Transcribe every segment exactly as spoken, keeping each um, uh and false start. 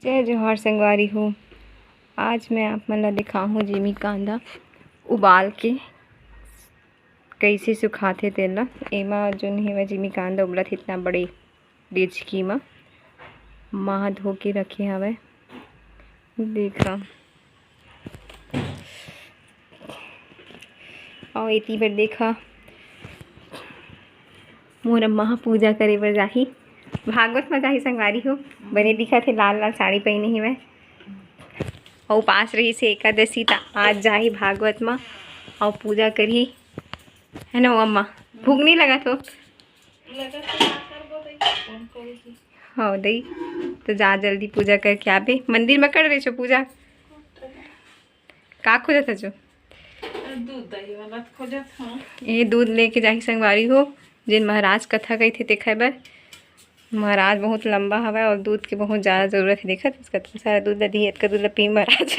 जय जोहार संगवारी हो। आज मैं आप मन ला दिखाहूँ जिमी कांदा उबाल के कइसे सुखाथे तेला। एमा जोन हेवय जिमी कांदा उबलत हे इतना बड़े डेचकी म, माह धो के रखे हवय। देखा, अउ एती बर देखा, मोर अम्मा ह पूजा करे बर जाही, भागवत म जाही संगवारी हो। बने दिखत हे लाल लाल साड़ी पहिने हेवय, अउ उपास रहिस हे एकादशी, त आज जाही भागवत म अउ पूजा करही, है ना वो अम्मा? भूख नहीं लगत हो? लगत हे, का करबो दई, कौन करेगी? हाँ दई, तो जा जल्दी पूजा करके आबे। मंदिर में कर रहे छो पूजा? का खोजत हचो? दूध दही वाला खोजत हूँ। ये दूध लेके जाही संगवारी हो, जेन महाराज कथा कहिथे तेखर बर। महाराज बहुत लंबा हवय और दूध के बहुत ज्यादा जरूरत हे। देखत हस, कतका सारा दूध ला दिही, अतका दूध ला पी महाराज।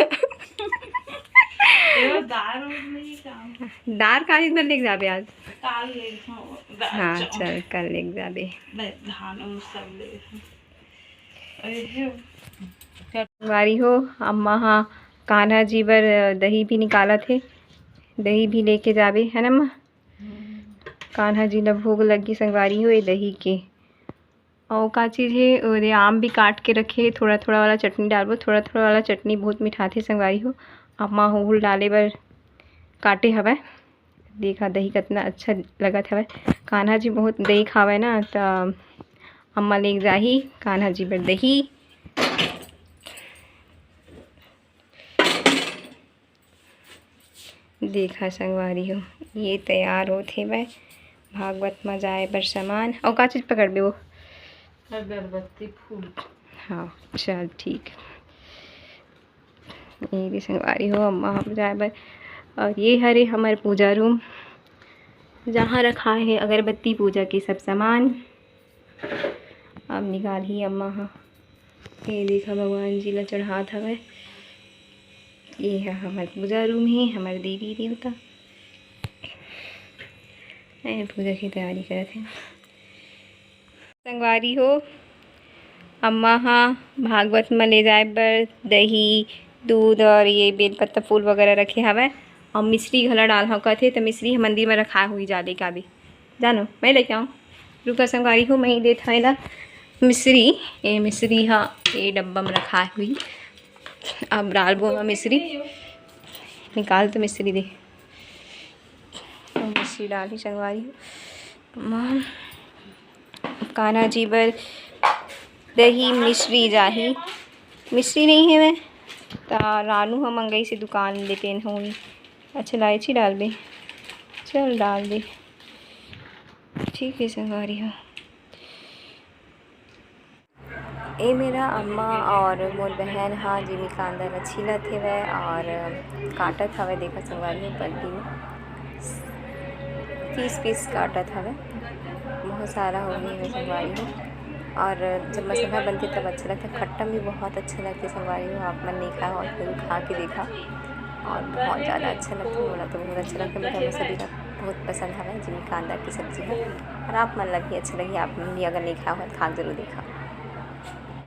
एगो दार उर नहीं काम। दार काली बर लेके जाबे आज? काल ले, हाँ, दार हाँ, चाउर। चल, कल लेके जाबे। नहीं, धान उन सब ले। अरे हे। संगवारी हो, अम्मा हा कान्हा जी बर दही भी निकालत हे, दही भी लेके जाबे, है ना अम्मा? कान्हा जी ला भोग लगी संगवारी हो ये दही के। अउ का चीज हे, ओदे आम भी काट के रखे हे, थोड़ा थोड़ा वाला चटनी डालबो, थोड़ा थोड़ा वाला चटनी बहुत मिठाथे संगवारी हो। अम्मा हुल डाले बर काटे हवय। देखा दही कतना अच्छा लगत हवय। कान्हा जी बहुत दही खावय ना, त अम्मा लेके जाही कान्हा जी बर दही। देखा संगवारी हो, ये तैयार होत हेवय भागवत म जाए बर सामान। अउ का चीज पकड़बे वो? अगरबत्ती, फूल। हाँ, चल ठीक। ये भी संगवारी हो, अम्मा हम जाए बर। और ये हरे हमर पूजा रूम, जहाँ रखाए हे अगरबत्ती, पूजा के सब सामान। अब निकालही अम्मा ह। ये देखा, भगवान जी ला चढ़ात हवय। ये ह हमर पूजा रूम हे, हमर देवी देवता। ये पूजा की तैयारी करत हे। संगवारी हो, अम्मा ह भागवत म ले जाए बर दही, दूध और ये बेलपत्ता फूल वगैरह रखे हवय। और मिश्री घला डालहूँ कथे, त मिश्री ह मंदिर म रखाए होही, जा लेके आबे। जानो, मैं लेके आऊँ। रुका संगवारी हो, मैं ही देत हँव एला मिश्री। ये मिश्री ह ये डब्बा म रखाए होही। अब डालबो मैं मिश्री। निकाल तो मिश्री दे। अब मिश्री डालही संगवारी हो। अम्मा कान्हा जी बर दही मिश्री जाही। मिश्री नहीं हेवय, त रानू ह मंगई से दुकान ले तेन होही। अच्छा, इलायची डालबे? चल, डाल दे। ठीक है संगवारी हो। ए मेरा अम्मा और मोर बहन हा जिमी कांदा ला छीलत हेवय और काटत हवय। देखा संगवारी हो, पलटी में पीस पीस काटत हवय, बहुत सारा हो गए हवय संगवारी हो। और जब मसाला बनथे तब अच्छा लगथे, खट्टा भी बहुत अच्छा लगथे संगवारी हो। आप मन नहीं खाए हो तो जरूर खा के देखा, और बहुत ज़्यादा अच्छा लगथे। मोला तो बहुत अच्छा लगथे, मतलब सभी का बहुत पसंद हवय जिमी कांदा की सब्जी ह। और आप मन ला भी अच्छा लगही, आप मन भी अगर नहीं खाए हो तो खा के जरूर देखा।